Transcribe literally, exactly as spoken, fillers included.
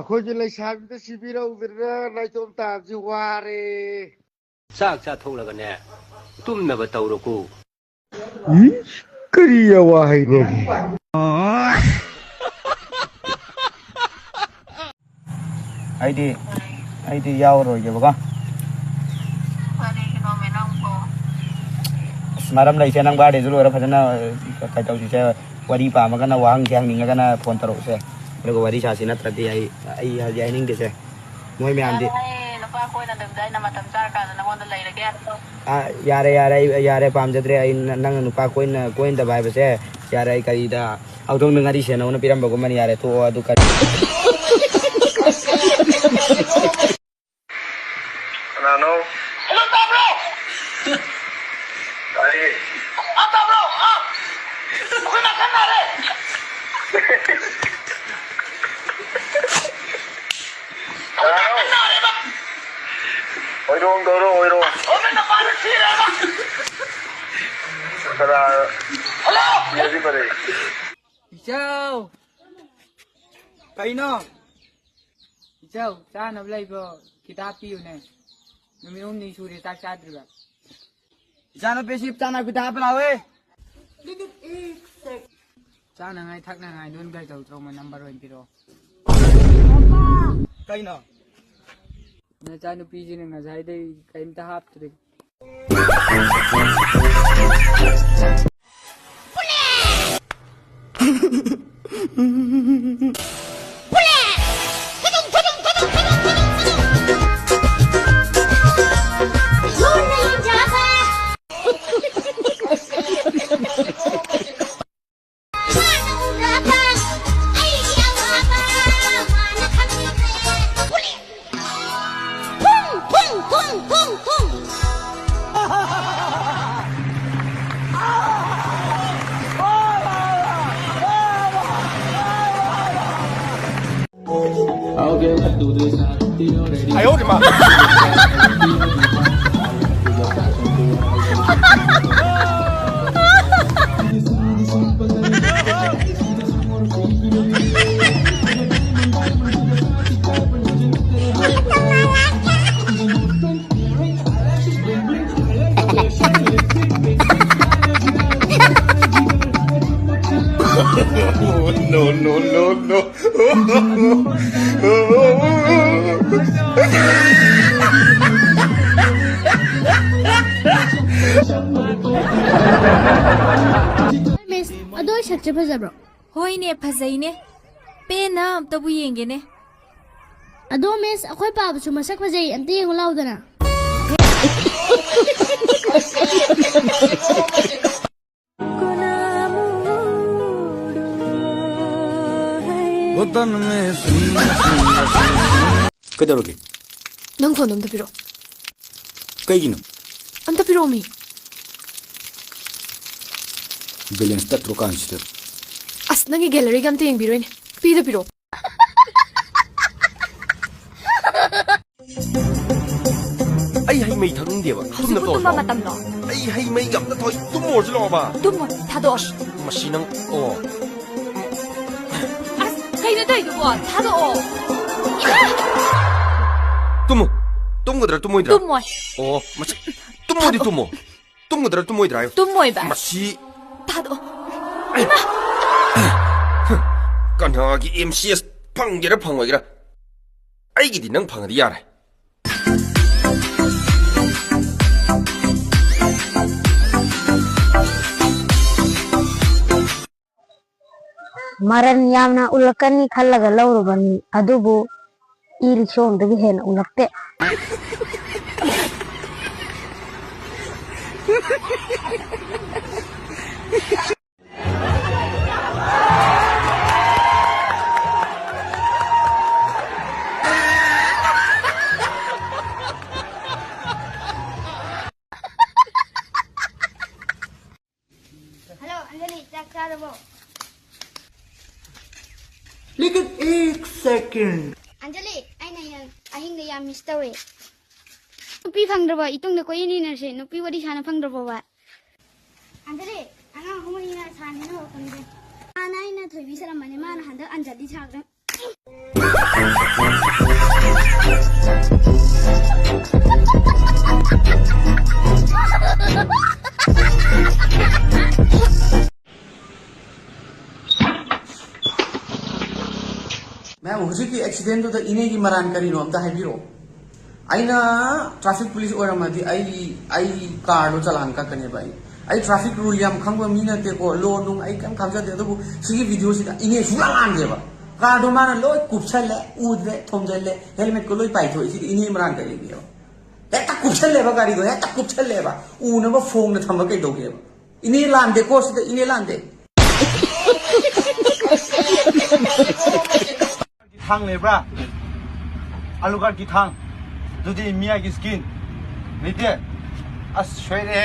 ꯑꯩꯈꯣꯏꯒꯤ ꯂꯩꯁꯥꯕꯤꯗ ꯁꯤꯕꯤꯔꯧꯗꯅ ꯅꯥꯏꯇꯣꯝ ꯇꯥꯕꯁꯤ ꯋꯥꯔꯦ꯫ ꯆꯥꯛ ꯆꯥꯊꯣꯛꯂꯒꯅꯦ, ꯇꯨꯝꯅꯕ ꯇꯧꯔꯣꯀꯣ꯫ ꯏꯁ, ꯀꯔꯤ ꯑꯋꯥ ꯍꯩꯅꯦꯒꯦ? ꯑꯩꯗꯤ, ꯑꯩꯗꯤ ꯌꯥꯎꯔꯣꯏꯒꯦꯕꯀꯣ꯫ ꯀꯔꯤꯒꯤꯅꯣꯃꯦ ꯅꯪꯕꯣ? ꯑꯁ, ꯃꯔꯝ ꯂꯩꯁꯦ, ꯅꯪ ꯕꯥꯔꯗꯦꯁꯨ ꯂꯣꯏꯔ ꯐꯖꯅ, ꯑ, ꯀꯩꯗꯧꯁꯤꯁꯦ, ꯋꯥꯔꯤ ꯄꯥꯝꯃꯒꯅ, ꯋꯥꯍꯪꯁꯦ ꯍꯪꯅꯤꯡꯉꯒꯅ ꯐꯣꯟ ꯇꯧꯔꯛꯎꯁꯦ꯫ ꯑꯗꯨꯒ ꯋꯥꯔꯤ ꯁꯥꯁꯤ, ꯅꯠꯇ꯭ꯔꯗꯤ ꯑꯩ, ꯑꯩ ꯍꯧꯖꯤꯛ ꯍꯥꯏꯅꯤꯡꯗꯦꯁꯦ꯫ ꯃꯣꯏ ꯃꯌꯥꯝꯗꯤ꯫ ꯌꯥꯔꯦ, ꯅꯨꯄꯥ ꯀꯣꯏꯅꯗꯕꯤꯗ ꯑꯩꯅ ꯃꯇꯝ ꯆꯥꯔꯀꯥꯟꯗ ꯅꯪꯉꯣꯟꯗ ꯂꯩꯔꯒꯦ ꯍꯥꯏꯕꯗꯣ꯫ ꯑ, ꯌꯥꯔꯦ, ꯌꯥꯔꯦ, ꯑꯩ, ꯌꯥꯔꯦ, ꯄꯥꯝꯖꯗ꯭ꯔꯦ꯫ ꯑꯩ ꯅ-, ꯅꯪꯅ ꯅꯨꯄꯥ ꯀꯣꯏꯅ-, ꯀꯣꯏꯅꯗꯕ ꯍꯥꯏꯕꯁꯦ, ꯌꯥꯔꯦ, ꯑꯩ ꯀꯔꯤꯗ ꯍꯧꯗꯣꯡꯗ ꯉꯥꯔꯤ ꯁꯦꯟꯅꯧꯅ ꯄꯤꯔꯝꯕꯒꯨꯝꯕꯅꯤ, ꯌꯥꯔꯦ, ꯇꯣꯛꯑꯣ, ꯑꯗꯨ ꯀꯔꯤ? ꯀꯅꯥꯅꯣ? ꯍꯜꯂꯣ, ꯇꯥꯕ꯭ꯔꯣ? ꯇꯥꯏꯌꯦ꯫ ꯑ, ꯇꯥꯕ꯭ꯔꯣ? ꯑ? ꯑꯩꯈꯣꯏ ꯃꯥ ꯈꯔ ꯅꯥꯔꯦ꯫ ꯀꯅꯥꯅꯣ? ꯍꯣꯏꯔꯣꯡ ꯇꯧꯔꯣ, ꯍꯣꯏꯔꯣꯡ꯫ ꯀꯅꯥ? ꯍꯜꯂꯣ! ꯁꯤꯗꯤ ꯐꯔꯦ꯫ ꯏꯆꯧ! ꯀꯩꯅꯣ? ꯏꯆꯧ, ꯆꯥꯅꯕ ꯂꯩꯕ꯭ꯔꯣ? ꯈꯤꯇ ꯍꯥꯞꯄꯤꯌꯨꯅꯦ꯫ ꯅꯨꯃꯤꯠ ꯍꯨꯝꯅꯤ ꯁꯨꯔꯦ ꯆꯥꯛ ꯆꯥꯗ꯭ꯔꯤꯕ꯫ ꯏꯆꯥꯅꯨꯄꯤꯁꯤ ꯆꯥꯅ ꯈꯤꯇ ꯍꯥꯞꯄ ꯂꯥꯛꯑꯣꯍꯦ꯫ ꯆꯥꯅꯉꯥꯏ ꯊꯛꯅꯉꯥꯏ ꯂꯣꯏ ꯀꯩ ꯇꯧꯗ꯭ꯔꯣ? ꯃꯣꯏ ꯅꯝꯕꯔ ꯑꯣꯏꯅ ꯄꯤꯔꯛꯑꯣ꯫ ꯀꯩꯅꯣ? ꯅꯆꯥꯅꯨꯄꯤꯁꯤꯅ ꯉꯁꯥꯏꯗꯩ ꯀꯩꯝꯇ ꯍꯥꯞꯇ꯭ꯔꯤ꯫ ꯃꯤꯁ, ꯑꯗꯣ ꯑꯩ ꯁꯛꯁꯦ ꯐꯖꯕ꯭ꯔꯣ? ꯍꯣꯏꯅꯦ, ꯐꯖꯩꯅꯦ꯫ ꯄꯦꯟꯅ ꯑꯝꯇꯕꯨ ꯌꯦꯡꯒꯦꯅꯦ꯫ ꯑꯗꯣ ꯃꯤꯁ, ꯑꯩꯈꯣꯏ ꯄꯥꯕꯁꯨ ꯃꯁꯛ ꯐꯖꯩ, ꯑꯝꯇ ꯌꯦꯡꯉꯨ ꯂꯥꯎꯗꯅ꯫ ꯀꯩꯗꯧꯔꯒꯦ? ꯅꯪ ꯐꯣꯟꯗꯣ ꯑꯝꯇ ꯄꯤꯔꯛꯑꯣ꯫ ꯀꯩꯒꯤꯅꯣ? ꯑꯝꯇ ꯄꯤꯔꯛꯑꯣꯃꯤ꯫ ꯕꯦꯂꯦꯟꯁ ꯇꯠꯇ꯭ꯔꯣ ꯀꯥꯟꯁꯤꯗ? ꯑꯁ, ꯅꯪꯒꯤ ꯒꯦꯂꯔꯤꯒ ꯑꯝꯇ ꯌꯦꯡꯕꯤꯔꯣꯏꯅꯦ꯫ ꯄꯤꯗ ꯄꯤꯔꯛꯑꯣ꯫ ꯑꯩ ꯍꯩ ꯃꯍꯤ ꯊꯛꯅꯤꯡꯗꯦꯕ꯫ ꯍꯧꯖꯤꯛꯄꯨ ꯇꯨꯝꯅꯕ ꯇꯨꯝꯕ ꯇꯧꯔꯁꯤ ꯂꯥꯛꯑꯣ꯫ ꯃꯇꯝꯂꯣ? ꯑꯩ ꯍꯩ ꯃꯍꯤ ꯑꯝꯇ ꯊꯛꯑꯣꯏ꯫ ꯇꯨꯝꯃꯣ ꯍꯧꯖꯤꯛ ꯂꯥꯛꯑꯣꯕ꯫ ꯇꯨꯝꯃꯣ, ꯊꯥꯗꯣꯛꯑꯣ꯫ ꯑꯁ, ꯃꯁꯤ ꯅꯪ, ꯑꯣ꯫ ꯑꯁ, ꯀꯩꯅꯣ ꯇꯧꯔꯤꯗꯨꯕꯣ? ꯊꯥꯗꯣꯛꯑꯣ꯫ ꯏꯃꯥ! ꯇꯨꯝꯃꯣ꯫ ꯇꯨꯝꯒꯗ꯭ꯔꯥ ꯇꯨꯝꯃꯣꯏꯗ꯭ꯔꯥ? ꯇꯨꯝꯃꯣꯏ꯫ ꯑꯣ, ꯃꯁꯤ, ꯇꯨꯝꯃꯣꯗꯤ ꯊꯥꯗꯣꯛꯑꯣ꯫ ꯇꯨꯝꯃꯣ꯫ ꯇꯨꯝꯒꯗ꯭ꯔꯥ ꯇꯨꯝꯃꯣꯏꯗ꯭ꯔꯥ ꯍꯥꯏꯌꯨ꯫ ꯇꯨꯝꯃꯣꯏꯕ꯫ ꯃꯁꯤ꯫ ꯊꯥꯗꯣꯛꯑꯣ꯫ ꯑꯩ-, ꯏꯃꯥ! ꯀꯅꯥꯒꯤ ꯑꯦꯝ ꯁꯤ ꯑꯦꯁ ꯐꯪꯒꯦꯔꯥ ꯐꯪꯉꯣꯏꯒꯦꯔꯥ, ꯑꯩꯒꯤꯗꯤ ꯅꯪ ꯐꯪꯉꯗꯤ ꯌꯥꯔꯦ꯫ ꯃꯔꯟ ꯌꯥꯝꯅ ꯎꯠꯂꯛꯀꯅꯤ ꯈꯜꯂꯒ ꯂꯧꯔꯨꯕꯅꯤ, ꯑꯗꯨꯕꯨ ꯏ ꯔꯤꯛꯁꯣꯗꯒꯤ ꯍꯦꯟꯅ ꯎꯠꯂꯛꯇꯦ꯫ ꯍꯜꯂꯣ, ꯑꯟꯖꯂꯤ, ꯆꯥꯛ ꯆꯥꯔꯕꯣ? लेकिन एक सेकंड। ꯑꯟꯖꯂꯤ, ꯑꯩꯅ ꯌꯥꯝ, ꯑꯍꯤꯡꯗ ꯌꯥꯝ ꯃꯤꯁ ꯇꯧꯋꯦ꯫ ꯅꯨꯄꯤ ꯐꯪꯗ꯭ꯔꯕꯣ? ꯏꯇꯨꯡꯗ ꯀꯣꯏꯏꯟ ꯏꯟꯅꯔꯁꯦ꯫ ꯅꯨꯄꯤ ꯋꯥꯔꯤ ꯁꯥꯟꯅ ꯐꯪꯗ꯭ꯔꯕꯣꯕ? ꯑꯟꯖꯂꯤ, ꯑꯉꯥꯡ ꯑꯍꯨꯝ ꯑꯅꯤꯅ ꯁꯥꯟꯅꯅ ꯍꯧꯔꯛꯄꯅꯤꯗ꯫ ꯍꯥꯟꯅ ꯑꯩꯅ ꯊꯣꯏꯕꯤ ꯁꯥꯔꯝꯕꯅꯦ, ꯃꯥꯅ ꯍꯟꯗꯛ ꯑꯟꯖꯂꯤ ꯁꯥꯈ꯭ꯔꯦ꯫ ꯃꯦꯝ, ꯍꯧꯖꯤꯛꯀꯤ ꯑꯦꯛꯁꯤꯗꯦꯟꯗꯨꯗ ꯏꯅꯦꯒꯤ ꯃꯔꯥꯟ ꯀꯔꯤꯅꯣ ꯑꯝꯇ ꯍꯥꯏꯕꯤꯔꯛꯑꯣ꯫ ꯑꯩꯅ ꯇ꯭ꯔꯥꯐꯤꯛ ꯄꯨꯂꯤꯁ ꯑꯣꯏꯔꯝꯃꯗꯤ ꯑꯩ, ꯑꯩ ꯀꯥꯔꯗꯣ ꯆꯂꯥꯟ ꯀꯛꯀꯅꯦꯕ꯫ ꯑꯩ, ꯑꯩ ꯇ꯭ꯔꯥꯐꯤꯛ ꯔꯨꯜ ꯌꯥꯝ ꯈꯪꯕ ꯃꯤ ꯅꯠꯇꯦꯀꯣ, ꯂꯣ ꯅꯨꯡ ꯑꯩ ꯀꯩꯝ ꯈꯪꯖꯗꯦ, ꯑꯗꯨꯕꯨ ꯁꯤꯒꯤ ꯚꯤꯗꯤꯑꯣꯁꯤꯗ ꯏꯅꯦ ꯁꯨꯡꯂꯥꯟ ꯂꯥꯟꯗꯦꯕ꯫ ꯀꯥꯔꯗꯣ ꯃꯥꯅ ꯂꯣꯏ ꯀꯨꯞꯁꯜꯂꯦ, ꯎꯗ꯭ꯔꯦ, ꯊꯣꯝꯖꯜꯂꯦ, ꯍꯦꯜꯃꯦꯠꯀ ꯂꯣꯏ ꯄꯥꯏꯊꯣꯛꯑꯦ꯫ ꯁꯤꯗꯤ ꯏꯅꯦ ꯃꯔꯥꯟ ꯀꯔꯤꯅꯦꯕ? ꯍꯦꯛꯇ ꯀꯨꯞꯁꯜꯂꯦꯕ ꯒꯥꯔꯤꯗꯣ, ꯍꯦꯛꯇ ꯀꯨꯞꯁꯜꯂꯦꯕ꯫ ꯎꯅꯕ ꯐꯣꯡꯅ ꯊꯝꯕ ꯀꯩꯗꯧꯒꯦꯕ? ꯏꯅꯦ ꯂꯥꯟꯗꯦꯀꯣ ꯁꯤꯗ, ꯏꯅꯦ ꯂꯥꯟꯗꯦ꯫ ꯊꯥꯡ ꯂꯩꯕ꯭ꯔꯥ? ꯑꯥꯂꯨ ꯀꯥꯔꯠꯀꯤ ꯊꯥꯡ꯫ ꯑꯗꯨꯗꯤ ꯃꯤꯌꯥꯒꯤ ꯁ꯭ꯀꯤꯟ ꯂꯩꯇꯦ꯫ ꯑꯁ, ꯁꯣꯏꯔꯦ꯫